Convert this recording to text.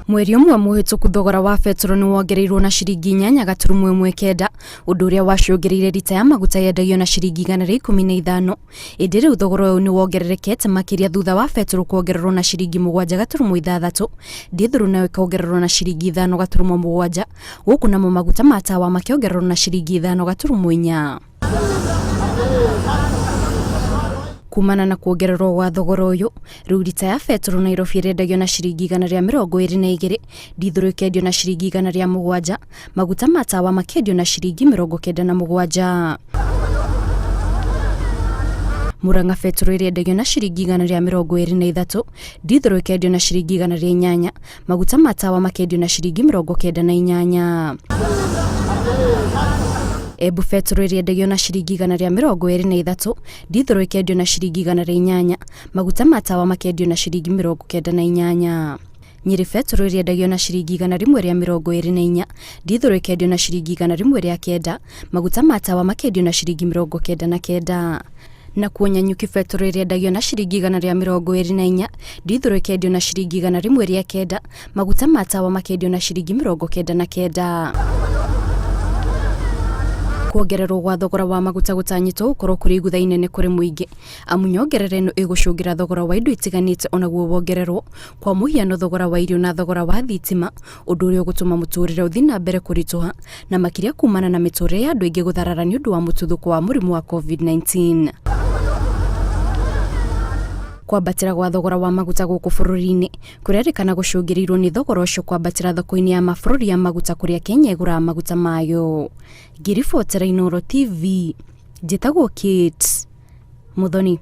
Mweri ũmwe mũhĩtũku thogora wa betũrũ nĩ wongereirwo na ciringi 8.19, ũndũ ũrĩa wacũngĩrĩirie rita ya maguta yendagio na ciringi 115. Ĩndĩ rĩu thogora ũyũ nĩ wongererekete makĩria thutha wa betũrũ kuongererwo na ciringi 7.6, ndithũrũ nayo ĩkongererwo na ciringi 5.7, gũkũ namo maguta ma tawa makĩongererwo na ciringi 5.4. Kumana na kuongererwo gwa thogora ũyũ, rĩu rita ya betũrũ Nairobi ĩrendagio na ciringi 122, ndithũrũ ĩkendio na ciringi 107, maguta ma tawa makendio na ciringi 97. Murang'a betũrũ ĩrendagio na ciringi 123, ndithũrũ ĩkendio na ciringi 108, maguta ma tawa makendio na ciringi 98. Embu betũrũ ĩrĩendagio na ciringi 123, ndithũrũ ĩkendio na ciringi 108, maguta ma tawa makendio na ciringi 98. Nyĩrĩ betũrũ ĩrĩendagio na ciringi 124, ndithũrũ ĩkendio na ciringi 109, maguta ma tawa makendio na ciringi 99. Nakuo Nanyuki betũrũ ĩrĩendagio na ciringi 124, ndithũrũ ĩkendio na ciringi 109, maguta ma tawa makendio na ciringi 99. Kuongererwo gwa thogora wa maguta gũtanyĩtwo gũkorwo kũrĩ igũtha inene kũrĩ mũingĩ, amu nyongerera ĩno ĩgũcũngĩra thogora wa indo itiganĩte onaguo wongererwo, kwa mũhiano thogora wa irio na thogora wa thitima, ũndũ ũrĩa ũgũtũma mũtũrĩre ũthiĩ na mbere kũritũha, na makĩria kumana na mĩtũrĩre ya andũ aingĩ gũtharara nĩ ũndũ wa mũtuthũko wa mũrimũ wa COVID-19. Kwambatĩra gwa thogora wa maguta gũkũ bũrũri-inĩ kũrerĩkana gũcũngĩrĩirwo nĩ thogora ũcio kwambatĩra thoko-inĩ ya mabũrũri ya maguta kũrĩa Kenya ĩgũraga maguta mayo. Ngĩribotera Inooro TV, njĩtagwo Kate Muthoni.